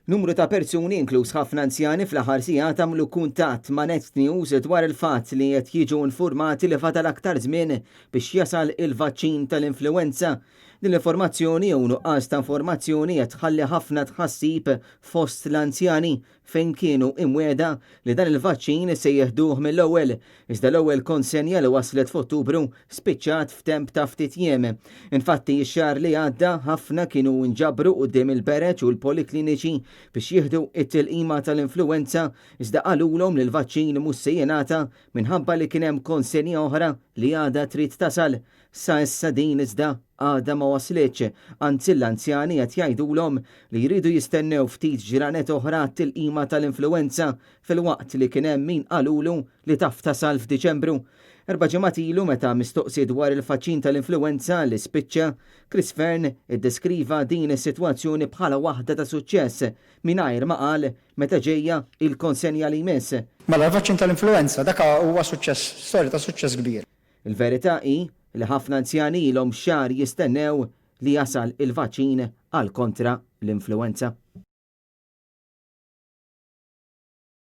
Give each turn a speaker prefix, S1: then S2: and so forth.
S1: Numru ta' persuni, inkluż ħafna anzjani, fl-aħħar sigħat għamlu kuntatt ma' Net News dwar il-fatt li qed jiġu infurmati li fadal aktar żmien biex jasal il-vaċċin tal-influwenza. Din l-informazzjoni jew nuqqas ta' informazzjoni qed tħalli ħafna tħassib fost l-anzjani fejn kienu imwiegħda li dan il-vaċċin se jieħduh mill-ewwel, iżda l-ewwel konsenja li waslet f'Ottubru spiċċat f'temp ta' ftit jiem. Infatti x-xahar li għadda ħafna kienu nġabru quddiem il-bereġ u l-polikliniċi biex jieħdu it-tilqima tal-influwenza iżda qalulhom li l-vaċċin mhux se jingħata minħabba li kien hemm konsenja oħra li għadha trid tasal. Sa issa din iżda għadha ma waslitx, anzi l-anzjani qed jgħidulhom li jridu jistennew ftit ġranet oħra għat-tilqima tal-influwenza filwaqt li kien hemm min qalulu li taf tasal f'Diċembru. Erba' ġimgħat ilu meta mistoqsi dwar il-faċċin tal-influwenza li spiċċa, Chris Fearne iddeskriva din is-sitwazzjoni bħala waħda ta' suċċess mingħajr ma qal meta ġejja il-konsenja li jmiss.
S2: Mela l-vaċċin tal-influwenza dak huwa suċċess, storja ta' suċċess kbir.
S1: Il-verità hi li ħafna anzjani ilhom xahar jistennew li jasal il-vaċċin għal kontra l-influwenza.